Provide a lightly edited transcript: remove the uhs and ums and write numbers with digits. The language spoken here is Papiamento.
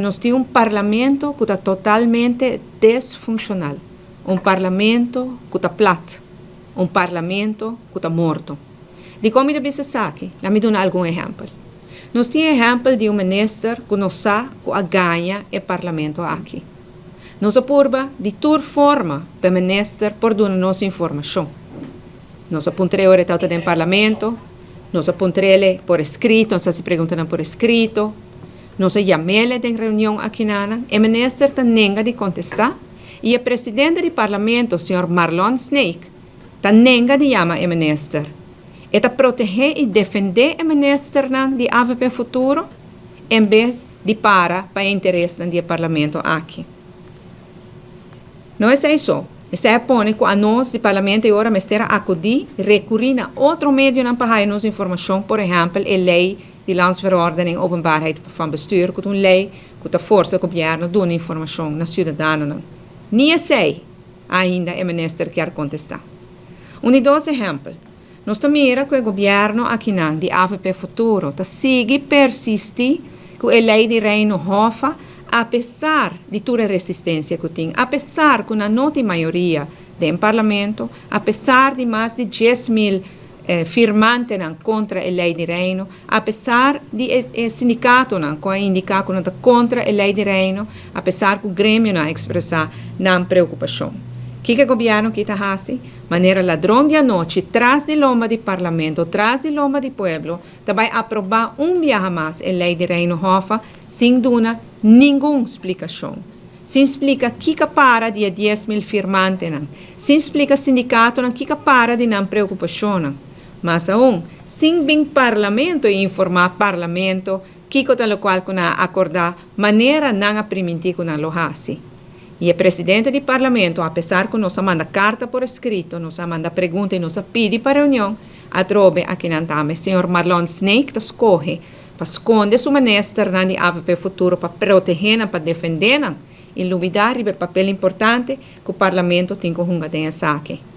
Nos tin un parlamento ku ta totalmente desfunshonal, un parlamento ku ta plat, un parlamento ku ta morto. Dikon mi ta bisa esaki? Laat mi duna algun ehèmpel. Nos tin ehèmpel di un minister ku nos sa ku a gaña e parlamento aki. Nos a purba di tur forma pa e minister por duna nos informashon. Nos a puntr'é ora e tabata den parlamento, nos a puntr'é por eskrito, nos a hasi preguntanan por eskrito. Nos a yam'ele den reunion akinanan, e minister ta nenga di kontestá i e presidente di parlamento, señor Marlon Sneek, ta nenga di yama e minister. E ta protehé i defendé e ministernan di avp Futuro en bes di para pa e interesnan di e parlamento aki. No esei so, esei a pone ku anos di parlamento e ora mester a akudí, rekurí na otro medionan pa haya nos informashon, por ehèmpel e lei di Landsverordening Openbaarheid van Bestuur ku ta un lei ku ta forsa gobièrnu duna informashon na siudadanonan. Ni esei ainda e minister kier kontestá. Un di dos ehèmpel, Nos ta mira ku e gobièrnu akinan di avp Futuro ta sigui persistí ku e lei di Reino Hoffa apesar di tur e resistensia ku tin, apesar ku nan no tin mayoria den parlamento, apesar di mas di 10,000 firmantenan kontra e lei di Reino, apesar di e sindikatonan ku a indiká ku nan ta kontra e lei di Reino, apesar ku gremionan a ekspresá nan preokupashon. Kiko e gobièrnu aki ta hasi? Manera ladron di anochi, tras di lomba di Parlamento, tras di lomba di pueblo, ta bai aprobá un biaha mas e lei di Reino Hoffa sin duna ningun splikashon. Sin splika kiko a para di e 10,000 firmantenan. Sin splika sindikatonan kiko a para di nan preokupashonnan. Mas aun, sin bin Parlamento i informá Parlamento kiko ta lokual ku nan a akordá manera nan a primintí ku nan lo hasi. I e presidente di Parlamento, apesar ku nos a manda karta por eskrito, nos a manda pregunta i nos a pidi pa reunion, atrobe akinan tambe señor Marlon Sneek ta skohe pa skonde su ministernan di avp Futuro pa protehé nan, pa defendé nan i lubidá riba e papel importante ku Parlamento tin ku hunga den esaki.